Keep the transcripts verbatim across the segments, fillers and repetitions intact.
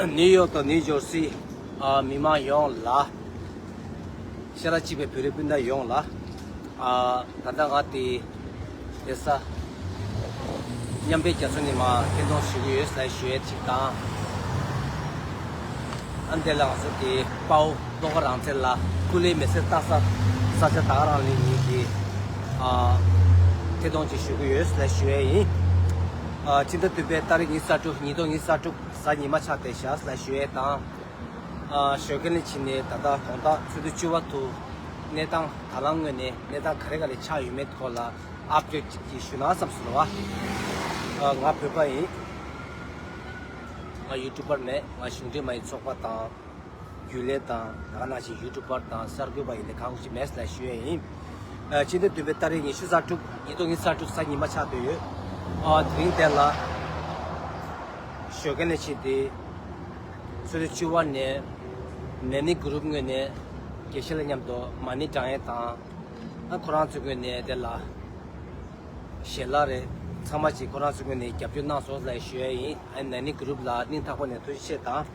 ཨ། ནིའུ་ཡོག་དང་ནིའུ་ཇར་སི། ཨ། མི་མང་ཡོངས་ལ། ཤ་ཁྲག་གཅིག་པའི་བོད་རིགས་སྤུན་ཟླ་ཡོངས་ལ། ཨ། ད་ལྟ་ང་དེ་རེས་གཟའ་མཉམ་འབྲེལ་རྒྱལ་ཚོགས་ནས་མར་ཐད་གཏོང་ཞུ་གི་ཡོད་ལབ་ཞུ་ཡས་ཅིག་དང་། ཨ། དེ་ལ་ང་ཚོ་དེ་དཔའ་བོ་བློ་དགའ་རང་བཙན་ལགས་སྐུ་ལས་མེ་སྲེག་བཏང་ས་ས་ཆ་ད་ག་རང་ལ་ཡིན་གྱི། ཨ། ཐད་གཏོང་ཅིག་ཞུ་གི་ཡོད་ལབ་ཞུ་ཡས་ཡིན། ཨ། ཕྱི་ཟླ་བདུན་པའི་ཏ་རིག་ཉི་ཤུ་རྩ་དྲུག་ཉིས་སྟོང་ཉི་ཤུ་རྩ་དྲུག་གཟའ་ཉི་མ་ཆགས་བསྡད་ཤག་ལབ་ཞུ་ཡས་དང་། ཨ། ཞོགས་ཀས་ལ་ཕྱིན་ནས་ད་ལྟ་དགོང་དག་ཆུ་ཚོད་བཅུ་པ་དུ་གནས་སྟངས་ད་ལམ་ངོས་ནས་གནས་སྟངས་ག་རེ་ག་རེ་ཆགས་ཡོད་མེད་སྐོར་ལ་ཨབ་ཌེཊ་ཅིག་ཞུ་ན་བསམ་སོང་བ། ཨ། ང་བོད་པ་ཡིན། ང་ཡུ་ཊུབ་པར་མེད། ང་གཞུང་འབྲེལ་མ་ཡིན་ཚོགས་པ་དང་། རྒྱུན་ལས་དང་། ད་ག་ནང་བཞིན་ཡུ་ཊུབ་པར་དང་གསར་འགོད་པ་ཡིན་ཏེ་གང་ཅི་མེད་ལབ་ཞུ་ཡས་ཡིན། ཨ། ཕྱི་ཟླ་བདུན་པའི་ཏ་རིག་ཉི་ཤུ་རྩ་དྲུག་ཉིས་སྟོང་ཉི་ཤུ་རྩ་དྲུག་གཟའ་ཉི་མ་ཆགས་བསྡད་ཡོད། ཨ། དེ་རིང་དེ་ལ་ཞོགས་ཀས་ནས་ཕྱིན་ཏེ་ཆུ་ཚོད་བཅུ་པ་ནས་ནན་ནི་གུ་རུབ་ངོས་ནས་དགེ་བཤེས་ལགས་མཉམ་དུ་མ་ཎི་བགྲང་ཡས་དང་། ཨ། ཁོ་རང་ཚོའི་ངོས་ནས་དེ་ལ་ཞལ་ལག་རེད། ཚང་མ་ཅིག་ཁོ་རང་ཚོའི་ངོས་ནས་རྒྱབ་སྐྱོར་གནང་སོང་ལབ་ཞུ་ཡས་ཡིན། ཨ། ནན་ནི་གུ་རུབ་ལ་སྙིང་ཐག་པ་ནས་ཐུགས་རྗེ་ཆེ་དང་།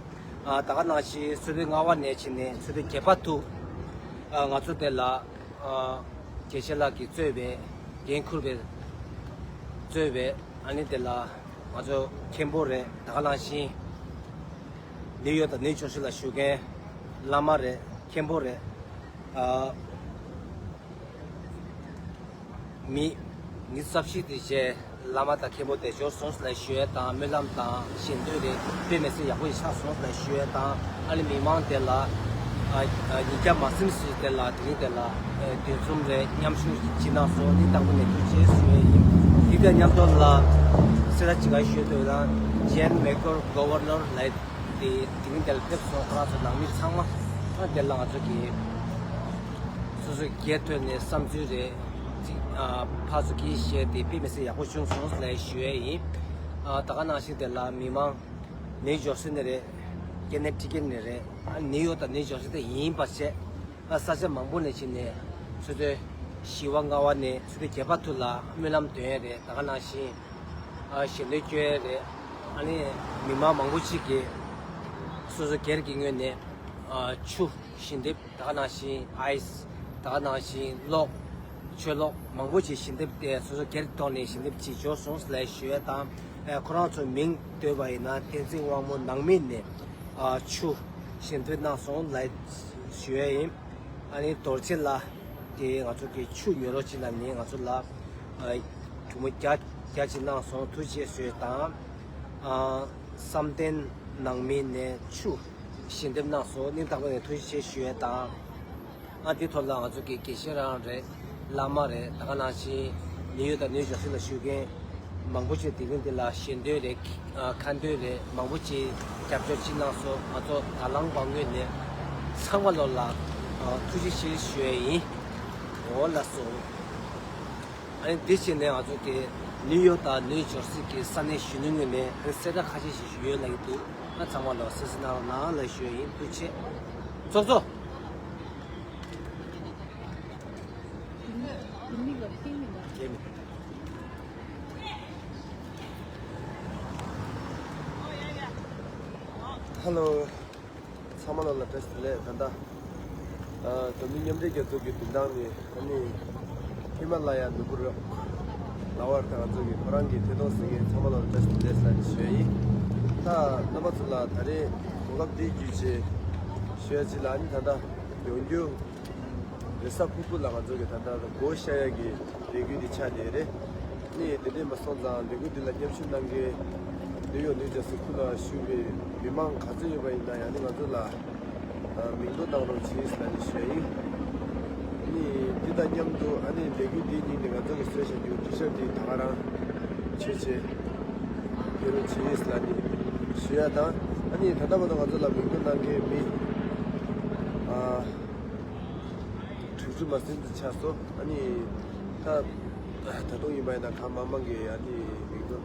ཨ། ད་ག་ནང་བཞིན་ཆུ་ཚོད་ལྔ་པ་ནས་ཕྱིན་ནས་ཆུ་ཚོད་བརྒྱད་པ་ཐུག་ཨ། ང་ཚོ་དེ་ལ། ཨ། དགེ་བཤེས་ལགས་ཀྱིས་གཙོས་པའི་འགན་འཁུར་བའི་གཙོས་པའི། ཨ་ནི་དེ་ལ་ང་ཚོ་མཁན་པོ་རེད། ད་ག་ནང་བཞིན་ནིའུ་ཡོག་དང་ནིའུ་ཇར་སི་ལ་བཞུགས་མཁན་བླ་མ་རེད། མཁན་པོ་རེད། ཨ། མི་ཉི་ཤུ་རྩ་བཞི་དེ་བཅས་བླ་མ་དང་མཁན་པོ་དེ་འབྱོར་སོང་ལབ་ཞུ་ཡས་དང་། སྨོན་ལམ་དང་ཞལ་འདོན་རེ་དཔེ་མི་སྲིད་ཡག་པོ་ཞིག་ཆགས་སོང་ལབ་ཞུ་ཡས་དང་། ཨ་ནི་མི་མང་དེ་ལ། ཨ། ཨ། ཉིས་བརྒྱ་མ་ཟིན་ཞིག་དེ་ལ་དེ་རིང་དེ་ལ། ཨ། འདུ་འཛོམས་རེ་མཉམ་ཞུགས་ཅིག་གནང་སོང་། སྙིང་ཐག་པ་ནས་ཐུགས་རྗེ་ཆེ་ཞུ་ཡས་ཡིན། དེ་དང་མཉམ་དུ་ལ་གསལ་བསྒྲགས་ཅིག་ག་ཞུ་འདོད་ན། ཇེན་མེ་ཀོར་གོ་ཝར་ནར་ལབ་དེ་དེ་རིང་དེ་ལ་ཕེབས་སོང་། ཁོ་རང་ཚོ་ནང་མི་ཚང་མ། ཨ། དེ་ལ་ང་ཚོ་གི་སོ་སོ་སྒེར་ཐོག་ནས་བསམ་ཚུལ་རེ་ཅིག་ཨ། ཕར་ཚུར་གྱིས་བཤད་དེ་དཔེ་མི་སྲིད་ཡག་པོ་བྱུང་སོང་ལབ་ཞུ་ཡས་ཡིན། ཨ། ད་ག་ནང་བཞིན་དེ་ལ་མི་མང་ནིའུ་ཇར་སི་ནས་རེད། ཀེ་ནེ་ཊི་ཀེཊ་ནས་རེད། ཨ། ནིའུ་ཡོག་དང་ནིའུ་ཇར་སི་དེ་ཡིན་པ་བྱས། ཨ། ས་ཆ་མང་པོ་ནས་ཕྱིན་ནས་ཆུ་ཚོད་བཞི་པ་ལྔ་པ་ནས་ཆུ་ཚོད་བརྒྱད་པ་ཐུག་ལ་སྨོན་ལམ་འདོན་ཡས་རེད། ད་ག་ནང་བཞིན། ཨ། ཞལ་འདོན་སྐྱོན་ཡས་རེད། ཨ་ནི་མི་མང་མང་པོ་ཞིག་གིས་སོ་སོ་སྒེར་གྱི་ངོས་ནས། ཨ། ཆུ་ཞལ་འདེབས། ད་ག་ནང་བཞིན་ཨའི་སི། ད་ག་ནང་བཞིན་གློག་ཆོས་གློག་མང་པོ་ཞིག་ཞལ་འདེབས་དེ་སོ་སོ་སྒེར་ཐོག་ནས་ཞལ་འདེབས་ཅིག་འབྱོར་སོང་ལབ་ཞུ་ཡས་དང་། ཨ། ཁོ་རང་ཚོ་མིང་བཏོན་པ་ཡིན་ན་བསྟན་འཛིན་དབང་མོ་ནང་མི་ནས། ཨ། ཆུ་ཞལ་འདེབས་གནང་སོང་ལབ་ཞུ་ཡས་ཡིན། ཨ་ནི་རྡོ་རྗེ་ལགས་དེ་ང་ཚོ་གི་ཆུ་ཉོ་རོགས་ཅིག་ལབ་ནས་ང་ཚོ་ལ། ཨ། གྲོས་མོལ་རྒྱ་རྒྱ་ཅིག་གནང་སོང་། ཐུགས་རྗེ་ཆེ་ཞུ་ཡས་དང་། ཨ། བསམ་གཏན་ནང་མི་ནས་ཆུ་ཞལ་འདེབས་གནང་སོང་། སྙིང་ཐག་པ་ནས་ཐུགས་རྗེ་ཆེ་ཞུ་ཡས་དང་། ཨ། དེ་ཐོག་ལ་ང་ཚོ་གི་དགེ་བཤེས་རང་རེད། བླ་མ་རེད། ད་ག་ནང་བཞིན་ནིའུ་ཡོག་དང་ནིའུ་ཇར་སི་ལ་བཞུགས་མཁན་མང་པོ་ཞིག་དེ་རིང་འདི་ལ་ཞལ་འདོན་རེད། ཨ། ཁ་འདོན་རེད། མང་པོ་ཞིག་རྒྱབ་སྐྱོར་ཅིག་གནང་སོང་། ང་ཚོ་དང་བླངས་པ་ངོས་ནས་ཚང་མ་ལོ་ལ། ཨ། ཐུགས་རྗེ་ཆེ་ཞུ་ཡས་ཡིན། འོ་ལགས་སོ། ཨ་ནི་འདི་བྱས་ནས་ང་ཚོ་གི་ནིའུ་ཡོག་དང་ནིའུ་ཇར་སི་གི་ས་གནས་གཞོན་ནུ་ངོས་ནས་ཨ་ནི་གསལ་བསྒྲགས་ཁ་ཤས་ཤིག་ཡོད་ལབ་ཀྱི་འདུག་ཨ། ཚང་མ་ལོ་གསན་གཟིགས་གནང་རོགས་གནང་ལབ་ཞུ་ཡ་ཡིན། ཐུགས་རྗེ་ཆེ། ཚོགས་གཙོ། ཧེ་ལོ། ཚང་མ་ལ་ལ་བཀྲ་ཤིས་བདེ་ལེགས། ད་ལྟ་ཨ། འཛམ་གླིང་མཉམ་འབྲེལ་རྒྱལ་ཚོགས་ཀྱི་མདུན་ཐང་ནས་ཨ་ནི་ཧི་མ་ལ་ཡ་ནོར་བུ་རོགས་ལ་བར་དང་ང་ཚོ་གི་ཁོ་རང་གི་ཐད་གཏོང་གཟིགས་མཁན་ཚང་མ་ལ་ལ་བཀྲ་ཤིས་བདེ་ལེགས་ལབ་ནས་ཞུ་ཡ་ཡིན། ད་རྣམ་པ་ཚོ་ལ་ད་རེས་གོ་སྐབས་འདི་བརྒྱུད་བྱས་ཞུ་ཡ་ཅིག་ལ། ཨ་ནི་ད་ལྟ་ཡོང་རྒྱུ་རེས་གཟའ་ཕུར་བུ་ལ་ང་ཚོ་གི་ད་ལྟ་སྒོ་ཕྱེ་ཡ་གི་ལས་འགུལ་འདི་ཆགས་བསྡད་རེད། ནི་དེ་འདྲས་མ་སོང་ཙང་ལས་འགུལ་འདི་ལ་མཉམ་ཞུགས་གནང་མཁན་ནིའུ་ཡོག་ནིའུ་ཇར་སི་ཁུལ་ལ་བཞུགས་པའི་མི་མང་ག་ཚོད་ཡོད་པ་ཡིན་ན་ཡང་ནི་ང་ཚོ་ལ་མིང་འདོན་གནང་རོགས་བྱེད་ཟེར་ནས་ཞུ་ཡ་ཡིན། ནི་འདི་ དང་མཉམ་དུ་ཨ་ནི་ལས་འགུལ་འདིའི་སྙིང་ནས་ང་ཚོ་གི་བཟོས་བཞག་རྒྱུ་ཊི་ཤར་ཊི་འདི་ད་ག་རང་བྱེད་བྱེད་ཕེབས་རོགས་བྱེད་ལ་ནི་ཞུ་ཡ་དང་། ཨ་ནི་ད་ལྟ་བར་དུ་ང་ཚོ་ལ་མིང་ཐོ་གནང་མཁན་མི་ཨ་དྲུག་ཅུ་མ་ཟིན་དུ་ཆགས་སོང་། ཨ་ནི་ད་ད་དུང་ཡིན་པ་ཡིན་ན་གང་མང་མང་གི་ཨ་ནི་མིང་ཐོ་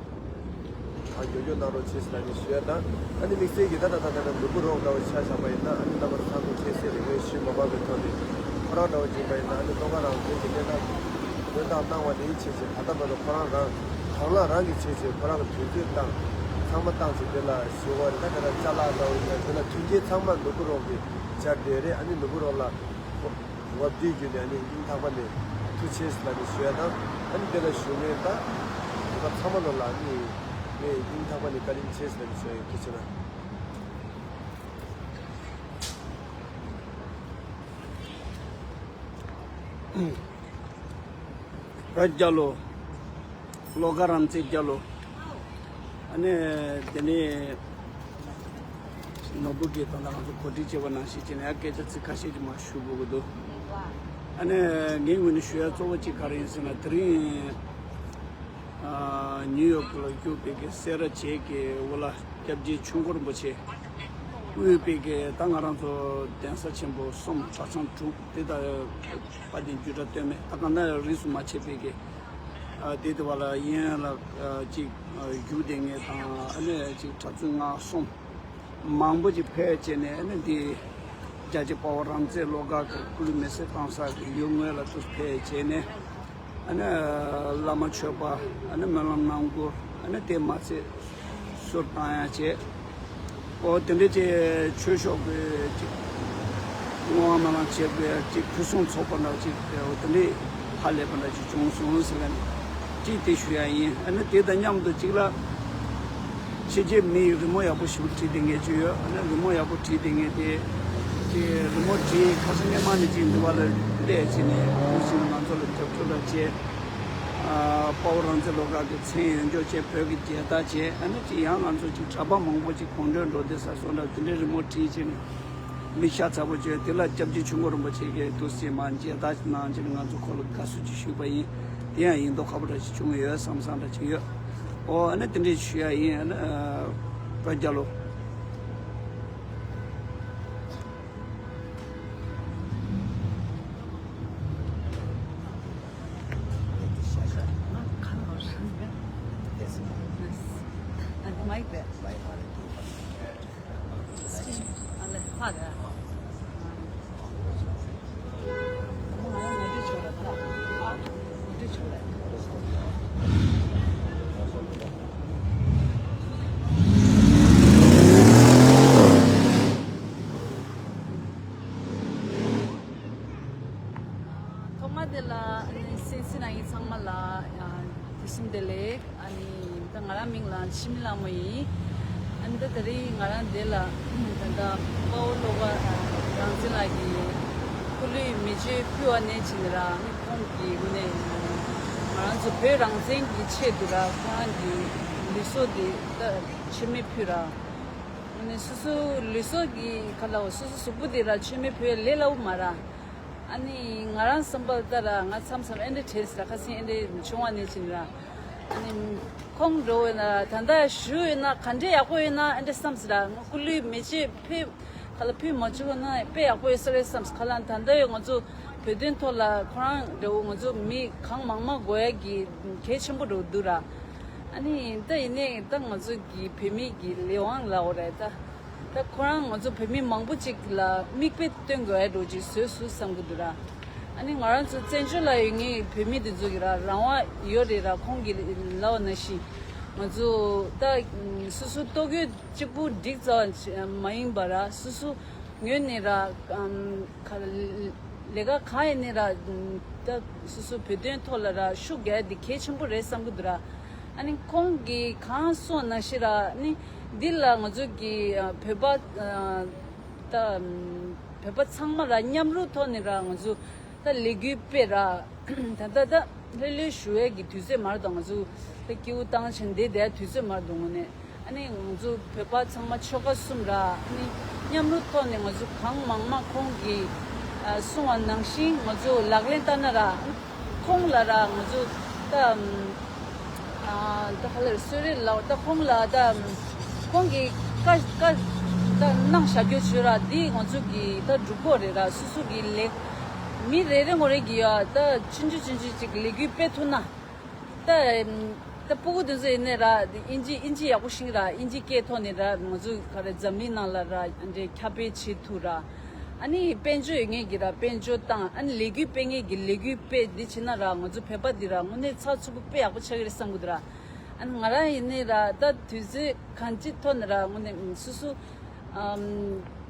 གང་མགྱོགས་མགྱོགས་གནང་རོགས་བྱེད་ཟེར་ནས་ཞུ་ཡ་དང་། ཨ་ནི་དམིགས་བསལ་གྱི་ད་ལྟ་ད་ལྟ་ནུ་བུ་རོགས་འདྲ་བོ་ཆ་བཞག་པ་ཡིན་ན། ཨ་ནི་རྣམ་པ་ཚོ་ཚང་མས་མཁྱེན་གསལ་རེད། ངས་ཞུས་མ་པ་པའི་ཐོག་ནས་ཁོ་རང་འདྲ་བོ་ཅིག་ཡིན་པ་ཡིན་ན། ཨ་ནི་བློ་དགའ་རང་བཙན་གྱི་གནས་སྟངས་ཀྱི་བཀོད་སྟངས་གནང་བ་དེའི་ཆེད་ཆེད་ད་ལྟ་བར་དུ་ཁོ་རང་རང་གང་ལ་རང་གི་ཆེད་ཆེད་ཁོ་རང་གི་དུས་ཚོད་བཏང་ཚང་མ་བཏང་ཆེད་དེ་ལ་ཞུ་བ་རེད། ད་དེ་ལ་ཅ་ལག་འདྲ་བོ་ཡིན་ན་དེ་ལ་མཐུན་རྐྱེན་ཚང་མ་ནུ་བུ་རོགས་ཀྱིས་སྦྱར་བསྡད་རེད། ཨ་ནི་ནུ་བུ་རོགས་ལ་འོ་འདིའི་བརྒྱུད་ནས་ཨ་ནི་སྙིང་ཐག་པ་ནས་ཐུགས་རྗེ་ཆེ་ལབ་ནས་ཞུ་ཡ་དང་། ཨ་ནི་དེ་ལ་ཞུ་མཁན་དང་དེ་ག་ཚང་མ་ལོ་ལ་ཨ་ནི་ངས་སྙིང་ཐག་པ་ནས་བཀའ་དྲིན་ཆེ་ལབ་ནས་ཞུ་ཡ་ཡིན། ཐུགས་རྗེ་ཆེ་གནང་། བོད་རྒྱལ་ལོ། བློ་དགའ་རང་བཙན་རྒྱལ་ལོ། ཨ་ནི་དེ་ནས་ནོར་བུ་གིས་ད་ལྟ་ང་ཚོ་གོ་སྒྲིག་བྱས་པ་ནང་བཞིན་བྱས་ནས་ཡང་སྐད་ཆ་ཚིག་ཁ་ཤས་ཅིག་མར་ཞུ་དགོས་ཀྱི་འདུག་ཨ་ནི་ངའི་ངོས་ནས་ཞུ་ཡ་གཙོ་བོ་གཅིག་ག་རེ་ཡིན་ཟེར་ན། དེ་རིང་ཨ་ནིའུ་ཡོག་ལ་བཞུགས་པའི་གི་སེ་ར་བྱེས་ཀྱི་འོག་ལ་སྐྱབས་རྗེ་ཆོས་འཁོར་རིན་པོ་ཆེ་དབུས་པའི་གི་ད་ང་རང་ཚོ་གདན་ས་ཆེན་པོ་གསུམ་གྲྭ་ཚང་དྲུག་དེ་ད་དཔལ་ལྡན་རྒྱུད་གྲྭ་སྟོད་སྨད་ད་གང་ལྟར་རིས་སུ་མ་ཆད་པའི་གི་ཨ་དེ་དེ་བ་ལ་ཡན་ལ་ཨ་ཅིག་ཨ་བཞུགས་བསྡད་མཁན་དང་། ཨ་ནི་ཅིག་གྲྭ་བཙུན་ལྔ་གསུམ་མང་པོ་ཅིག་ཕེབས་བྱས་ནས། ཨ་ནི་འདི་རྒྱལ་གཅེས་དཔའ་བོ་རང་བཙན་བློ་དགའ་གི་སྐུ་ལུས་མེ་སྲེག་བཏང་ས་གི་ཡུལ་དངོས་ལ་ཚུར་ཕེབས་བྱས་ནས། ཨ་ནི་བླ་མ་མཆོད་པ། ཨ་ནི་སྨོན་ལམ་གནང་དགོས། ཨ་ནི་དེ་མ་ཚད་གསུར་བཏང་ཡ་བྱས། ཨོ་དེ་འདྲ་བྱས་ཆོས་ཕྱོགས་ཀྱི་ཅིག་བསྔོ་བ་སྨོན་ལམ་བྱེད་དགོས་ཡ་ཅིག་ཕུན་སུམ་ཚོགས་པ་འདྲ་ཅིག་ཨོ་དེ་འདྲའི་ཧ་ལས་པ་འདྲ་ཅིག་བྱུང་སོང་ཟེར་ལ་ནི་ཅིག་དེ་ཞུ་ཡ་ཡིན། ཨ་ནི་དེ་དང་མཉམ་དུ་ཅིག་ལ་ཕྱི་རྒྱལ་མི་ཡི་རི་མོ་ཡག་པོ་ཞིག་བྲིས་ཏེ་ངས་ཅིག་ཡོད། ཨ་ནི་རི་མོ་ཡག་པོ་བྲིས་ཏེ་ངས་དེ་ཅིག་རི་མོ་བྲིས་ཁ་སང་སྔས་མ་ནས་ཅིག་འདི་བ་ལ་བལྟས་བྱས་ནས་ཁོང་ཚོས་ང་ཚོ་ལ་རྒྱབ་སྐྱོར་དང་བཅས། ཨ་དཔའ་བོ་རང་བཙན་བློ་དགའ་གི་མཚན་ཡོད་འཇོག་བྱས། བོད་ཀྱི་མཇལ་དར་བྱས། ཨ་ནི་ཅིག་ཡང་ང་ཚོ་ཅིག་གྲྭ་པ་མང་པོ་ཅིག་གུང་ཁྲན་འགྲོ་བསྡད་ས་སོགས་འདྲ་དེ་འདྲའི་རི་མོ་བྲིས་བྱས་ནས་མི་ཤ་ཚ་པོ་བྱས། དེ་ལ་སྐྱབས་རྗེ་ཆོས་འཁོར་རིན་པོ་ཆེ་གིས་དུས་སེ་མ་མཇལ་དར་གནང་བྱས་ནས་ང་ཚོ་ཁོ་ལ་དགའ་བསུ་ཅིག་ཞུས་པ་ཡིན། དེ་ཡང་ཡིན་མདོག་ཁ་པོ་འདྲ་ཅིག་བྱུང་ཡོད་བསམ་བསམ་འདྲ་ཅིག་ཡོད། ཨོ་ཨ་ནི་དེ་འདྲའི་ཞུ་ཡ་ཡིན། ཨ་ནི་བོད་རྒྱལ་ལོ། ཐོག་མ་དེ་ལ་ཨ་ནི་སེམས་སེམས་ནང་ཡིན་ཚང་མ་ལ་ཨ་དུས་གསུམ་བདེ་ལེགས། ཨ་ནི་ད་ང་རང་མིང་ལ་འཆི་མེད་ལྷ་མོ་ཡིན། ཨ་ནི་ད་དེ་རིང་ང་རང་འདི་ལ་ད་ལྟ་དཔའ་བོ་བློ་དགའ་རང་བཙན་ལགས་ཀྱིས་སྐུ་ལུས་མེ་མཆོད་ཕུལ་བ་ནས་བྱས་ནས་ར། ཨ་ནི་ཁོང་གི་ངོས་ནས་ང་རང་ཚོ་བོད་རང་བཙན་གྱི་ཆེད་དུ་ར་ཁོ་རང་གི་ལུས་སྲོག་འདི་ད་མཆོད་མེ་ཕུལ་ར། ཨ་ནི་སོ་སོའི་ལུས་སྲོག་གི་ཁ་ལ་སོ་སོ་གཟུགས་པོ་འདི་ར་མཆོད་མེ་ཕུལ་ལས་སླ་བོ་མ་ར། ཨ་ནི་ང་རང་བསམ་པ་ལྟར་ང་མཚམས་མཚམས་ཨེ་འདྲ་བྱས་ཟེར་ཁ་སང་ཨེ་འདྲ་བྱུང་བ་ནས་ཕྱིན་ར། ཨ་ནི་ཁོང་འགྲོ་འོས་ན་ད་ལྟ་བཞུགས་ཡོད་ན་ག་འདྲས་ཡག་པོ་ཡོད་ན་ཨེ་འདྲ་བསམ་ཟེར་ར། ང་སྐུ་ལུས་མེ་མཆོད་ཕུལ་ག་ལ་ཕུལ་མ་བཅུག་ན་དཔེ་ཡག་པོ་ཡོད་ས་རེད་བསམ། ག་ལ་ད་ལྟ་ཡོད་ང་ཚོ་བོད་དོན་ཐོག་ལ་ཁོ་རང་འདྲ་བོ་ང་ཚོ་མི་གང་མང་མང་དགོས་ཡ་གི་གལ་ཆེན་པོ་འདྲ་བོ་འདུག་ར། ཨ་ནི་ད་ཡིན་ནའི་ད་ང་ཚོ་གི་བོད་མི་གི་ལས་དབང་ལ་འོ་རེད་ད། ད་ཁོ་རང་ང་ཚོ་བོད་མི་མང་པོ་ཅིག་ལ་མིག་དཔེ་སྟོན་དགོས་ཡ་འདྲ་ཅིག་བཟོས་སོང་བསམ་གི་འདུག་ར། ཨ་ནི་ང་རང་ཚོ་བཙན་བྱོལ་ལ་ཡོད་མཁན་བོད་མི་དེ་ཚོ་གི་ར་རང་དབང་ཡོད་རེད་ར། ཁོང་གིས་ལབ་པ་ནང་བཞིན་ང་ཚོ་ད་སོ་སོ་ལྟོ་གོས་གཅིག་པུ་འགྲིག་ཙམ་མ་ཡིན་པ་ར། སོ་སོ་ངོས་ནས་ར་ཨམ་ཁ་ལས་ཀ་གང་ཡིན་ནའི་ར་ད་སོ་སོ་བོད་དོན་ཐོག་ལ་ར་ཤུགས་རྒྱག་ཡ་དེ་གལ་ཆེན་པོ་རེད་བསམ་གི་འདུག་ར། ཨ་ནི་ཁོང་གིས་གང་གསུངས་ནང་བཞིན་ར་ནི་འདི་ལ་ང་ཚོ་གི་ཨ་བོད་པ་ཨ་ད་བོད་པ་ཚང་མ་ར་མཉམ་རུབ་ཐོག་ནས་ར་ང་ཚོ་ད་ལས་འགུལ་སྤེལ་ར། ད་ད་ད་ལྷོད་ལྷོད་བཞུགས་ཡས་ཀྱི་དུས་ཚོད་མ་རེད་དོ། ང་ཚོ་ད་སྐྱིད་པོ་བཏང་བྱས་བསྡད་བསྡད་ཡ་དུས་ཚོད་མ་རེད་དོ་དངོས་གནས། ཨ་ནི་ང་ཚོ་བོད་པ་ཚང་མ་ཆོལ་ཁ་གསུམ་ར། ཨ་ནི་མཉམ་རུབ་ཐོག་ནས་ང་ཚོ་གང་མང་མང་ཁོང་གི་ གསུངས་པ་ནང་བཞིན་ང་ཚོ་ལག་ལེན་བསྟར་ན་ར། ཁོང་ལ་ར་ང་ཚོ་ད་ཨ་ད་ཧ་ལས་གསོལ་རས་ལ་ད་ཁོང་ལ་ད་ཁོང་གིས་བཀའ་བཀའ་ད་གནང་བཞག་རྒྱུ་བྱོས་ར། འདི་ང་ཚོ་གི་ད་སྒྲུབ་དགོས་རེད་ར། སོ་སོ་གི་ལས་མི་རེ་རེ་ངོ་རེ་གི་ཡ་ད་ཆུང་ཆུང་ཆུང་ཆུང་ཅིག་ལས་འགུལ་སྤེལ་ཐུབ་ན་ད་ད་སྤུ་གུ་དེ་ཚོ་ཡིན་ནའི་ར་དབྱིན་ཇི་དབྱིན་ཇི་ཡག་པོ་ཤེས་ར། དབྱིན་ཇི་སྐད་ཐོག་ནས་ར་ང་ཚོ་ག་རེ་འཛམ་གླིང་ནང་ལ་ར་འདྲེ་ཁྱབ་སྤེལ་བྱེད་ཐུབ་ར། ཨ་ནི་དཔལ་འབྱོར་ཡོད་མཁན་གྱི་ར་དཔལ་འབྱོར་བཏང་། ཨ་ནི་ལས་འགུལ་སྤེལ་མཁན་གྱི་ལས་འགུལ་སྤེལ། འདི་བྱེད་ན་ར་ང་ཚོ་བོད་པ་འདི་ར་དངོས་གནས་ཚགས་ཚུད་པོ་དཔེ་ཡག་པོ་ཆགས་ཀྱི་རེད་བསམ་གི་འདུག་ར། ཨ་ནི་ང་རང་ཡིན་ནའི་ར་ད་དུས་ཚོད་གང་ཅི་ཐོག་ནས་ར་དངོས་གནས་སོ་སོ་ཨམ་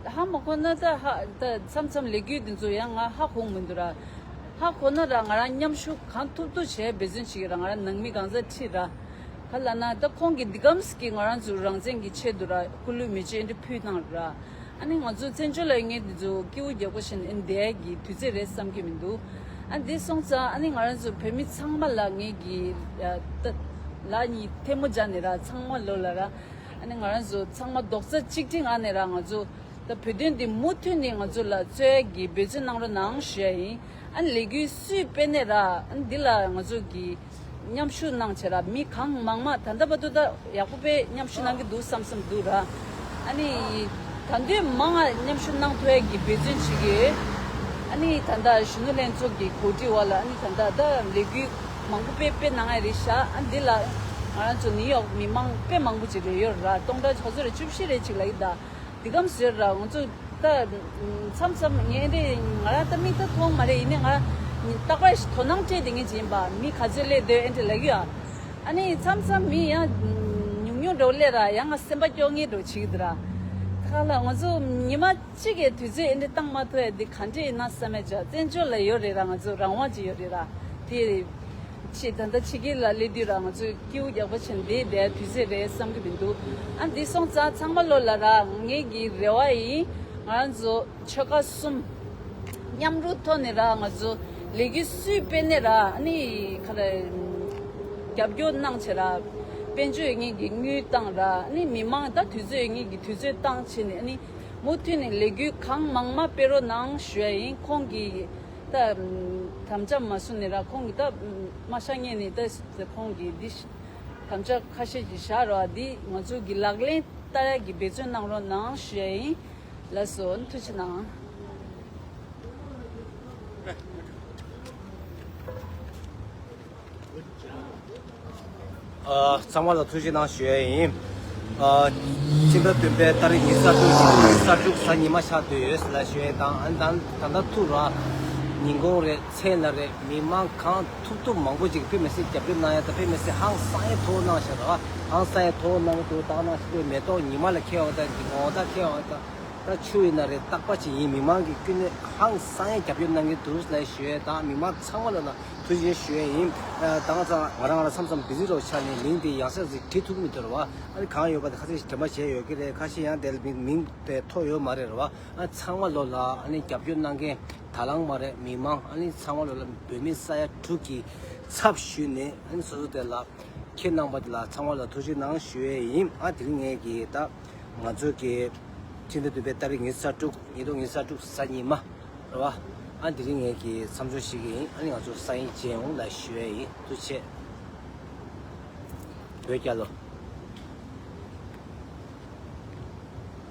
ཧ་མ་གོ་ན་ད་ཧ་ད་མཚམས་མཚམས་ལས་འགུལ་འདི་ཚོ་ཡང་ང་ཧ་གོ་མི་འདུག་ར། ཧ་གོ་ན་ར་ང་རང་མཉམ་ཞུགས་གང་ཐུབ་ཐུབ་བྱས་འབད་བརྩོན་བྱེད་ཀྱི་ར། ང་རང་ནང་མི་གང་ཟག་ཁྲིད་ར། ག་ལ་ན་ད་ཁོང་གིས་འདི་གམ་ཟིག་གིས་ང་རང་ཚོ་རང་བཙན་གྱི་ཆེད་དུ་ར་སྐུ་ལུས་མེ་མཆོད་འདི་ཕུལ་གནང་ར། ཨ་ནི་ང་ཚོ་བཙན་བྱོལ་ལ་ཡོད་མཁན་འདི་ཚོ་སྐྱིད་པོ་རྒྱག་པོ་བྱས་ནས་ཨ་ནི་བསྡད་ཀྱི་དུས་ཚོད་རེད་བསམ་གྱི་མི་འདུག་ཨ་འདི་སོང་ཙང་ཨ་ནི་ང་རང་ཚོ་བོད་མི་ཚང་མ་ལ་ངེད་ཀྱི་ད་ལ་ཉིད་ཐལ་མོ་སྦྱར་ནས་ར་ཚང་མ་ལོ་ལ་ར། ཨ་ནི་ང་རང་ཚོ་ཚང་མ་རྡོག་རྩ་གཅིག་སྒྲིལ་ངང་ནས་ར་ང་ཚོ་ད་བོད་དོན་འདི་མུ་མཐུད་ནས་ང་ཚོ་ལ་རྩོད་ཡ་གི་འབད་བརྩོན་གནང་རོགས་གནང་ཞུ་ཡ་ཡིན། ཨ་ནི་ལས་འགུལ་སུས་སྤེལ་ནས་ར་ཨ་ནི་འདི་ལ་ང་ཚོ་གི་མཉམ་ཞུགས་གནང་བྱས་ར། མི་གང་མང་མང་ད་ལྟ་བར་དུ་ད་ཡག་པོ་དཔེ་མཉམ་ཞུགས་གནང་གི་འདུག་བསམ་བསམ་འདུག་ར། ཨ་ནི་ད་འདོད་མང་ང་མཉམ་ཞུགས་གནང་ཐུབ་ཡ་གི་འབད་བརྩོན་བྱེད་ཀྱི་ཡོད། ཨ་ནི་ད་ལྟ་གཞོན་ནུ་ལྷན་ཚོགས་ཀྱི་གོ་སྒྲིག་འོག་ལ་ཨ་ནི་ད་ལྟ་ད་ལས་འགུལ་མང་པོ་དཔེ་དཔེ་གནང་ཡ་རེད་ཤག་ཨ་འདི་ལ་ང་རང་ཚོ་ནིའུ་ཡོག་མི་མང་དཔེ་མང་པོ་ཅིག་རེད་ཡོད་ར། སྟོང་ཕྲག་ཆ་ཚོད་རེ་བཅུ་བཞི་རེ་ཅིག་ལ་ཡིན་ད། འདི་གམ་ཟེར་ར་ང་ཚོ་ད་མཚམས་མཚམས་ངས་འདི་ང་རང་ད་མིག་ད་མཐོང་མ་རེད། ཡིན་ནའི་ང་རྟག་པར་ཞིག་དོ་སྣང་སྤྲད་དེ་ངས་ཅི་ཡིན་པ་མི་ག་ཚོད་སླེབས་འདོད་ཨེ་འདྲ་ལབ་ཡོད། ཨ་ནི་མཚམས་མཚམས་མི་ཡང་ཉུང་ཉུང་འདྲ་བོ་སླེབས་ར་ཡང་ང་སེམས་པ་སྐྱོ་ངེས་འདྲ་བོ་བྱེད་ཀྱི་འདུག་ར། ད་ག་ལ་ང་ཚོ་ཉི་མ་གཅིག་གི་དུས་ཚོད་ཨེ་འདྲ་བཏང་མ་ཐུབ་ཡ་འདི་ག་འདྲ་ཡིན་ན་བསམ་ཡ་ཅིག་བཙན་བྱོལ་ལ་ཡོད་རེད་ར། ང་ཚོ་རང་དབང་ཅིག་ཡོད་རེད་ར། དེ་ཕྱི་ད་ལྟ་ཕྱི་རྒྱལ་ལ་སླེབས་དུས་ར་ང་ཚོས་སྐྱིད་པོ་རྒྱག་པ་བྱས་ནས་བསྡད་བསྡད་དུས་ཚོད་རེད་བསམ་གྱི་མི་འདུག་ཨ་འདི་སོང་ཙང་ཚང་མ་ལོ་ལ་ར་ངེད་ཀྱི་རེ་བ་ཡིན། ང་རང་ཚོ་ཆོལ་ཁ་གསུམ་མཉམ་རུབ་ཐོག་ནས་ར་ང་ཚོ་ལས་འགུལ་སུས་སྤེལ་ནས་ར་ཨ་ནི་ག་རེ་རྒྱབ་སྐྱོར་གནང་བྱས་ར། དཔལ་འབྱོར་ཡོད་མཁན་གྱི་དངུལ་བཏང་ར། ཨ་ནི་མི་མང་ད་དུས་ཚོད་ཡོད་མཁན་གྱི་དུས་ཚོད་བཏང་བྱས་ནས་ཨ་ནི་མུ་མཐུད་ནས་ལས་འགུལ་གང་མང་མང་སྤེལ་རོགས་གནང་ཞུ་ཡ་ཡིན། ཁོང་གིས་ད་དམ་བཅའ་མ་བཟུང་ནས་ར་ཁོང་གིས་ད་མ་ཤག་ཉན་ནས་ད་ཁོང་གིས་འདི་དམ་བཅའ་ཁ་ཤས་ཀྱིས་བཞག་རོགས། འདི་ང་ཚོ་གི་ལག་ལེན་བསྟར་ཡ་གི་འབད་བརྩོན་གནང་རོགས་གནང་ཞུ་ཡ་ཡིན། ལགས་སོ། ཐུགས་རྗེ་གནང་། ཨ། ཚང་མ་ལ་ཐུགས་རྗེ་གནང་ཞུ་ཡས་ཡིན། ཨ། ཕྱི་ཟླ་བདུན་པའི་ཏ་རིག་ཉི་ཤུ་རྩ་དྲུག་ཉི་ཤུ་རྩ་དྲུག་གཟའ་ཉི་མ་ཆགས་བསྡད་ཡོད་ལ་ཞུ་ཡས་དང་། ཨ་ནི་ད་ད་ལྟ་ཐུག་ར་ཉིན་གུང་རེད། མཚན་ལ་རེད། མི་མང་གང་ཐུབ་ཐུབ་མང་པོ་ཅིག་དཔེ་མི་སྲིད་རྒྱབ་སྐྱོར་གནང་ཡ་དང་། དཔེ་མི་སྲིད་ཧང་སང་ཡ་ཐོག་གནང་ཤག་ར། ཧང་སང་ཡ་ཐོག་གནང་གི་འདུག་ད་གནང་ཤག་པའི་མེ་ཏོག་ཉི་མ་ལ་ཁེལ་བ་དང་། ངོ་ལྟར་ཁེལ་བ་དང་། ད་ཆུ་ཡིན་ན་རེད། རྟག་པ་ཅིག་ཡིན། མི་མང་གིས་ཀུན་ནས་ཧང་སང་ཡ་རྒྱབ་སྐྱོར་གནང་གི་འདུག་ལ་ཞུ་ཡས་དང་། མི་མང་ཚང་མ་ལ་ལ་ཐུགས་རྗེ་ཆེ་ཞུ་ཡས་ཡིན། ཨ། ད་ང་ཚང་ང་རང་ང་རང་མཚམས་མཚམས་བི་ཟི་འདྲ་བོ་ཆགས་ནས་མིང་དེ་ཡང་སེ་ཟིག་བྲིས་ཐུབ་ཀྱི་མི་འདུག་ར་བ། ཨ་ནི་གང་ཡོད་པ་དེ་ཁ་ཤས་ཤིག་དྲན་པ་བྱས་ཡོད་ཀྱི་རེད། ཁ་ཤས་ཡང་དེ་ལ་མིང་མིང་དེ་ཐོ་ཡོད་མ་རེད་ར་བ། ཨ། ཚང་མ་ལོ་ལ་ཨ་ནི་རྒྱབ་སྐྱོར་གནང་མཁན་དང་བླངས་མ་རེད། མི་མང་ཨ་ནི་ཚང་མ་ལོ་ལ་བོད་མི་ས་ཡ་དྲུག་གི་ཚབ་ཞུས་ནས་ཨ་ནི་སོ་སོ་དེ་ལ་ཁྱེད་རྣམ་པ་དེ་ལ་ཚང་མ་ལ་ཐུགས་རྗེ་གནང་ཞུ་ཡས་ཡིན། ཨ། དེ་རིང་ངས་ཀྱི་ད་ང་ཚོ་གི་ཕྱི་ཟླ་བདུན་པའི་ཏ་རིག་ཉི་ཤུ་རྩ་དྲུག་ཉིས་སྟོང་ཉི་ཤུ་རྩ་དྲུག་གཟའ་ཉི་མ་རེད་བ། ཨ། དེ་རིང་ངས་ཀྱི་མཚམས་འཇོག་ཞུ་གི་ཡིན། ཨ་ནི་ང་ཚོ་སང་ཉིན་མཇལ་ཡོང་ལ་ཞུ་ཡས་ཡིན། ཐུགས་རྗེ་ཆེ། བོད་རྒྱལ་ལོ།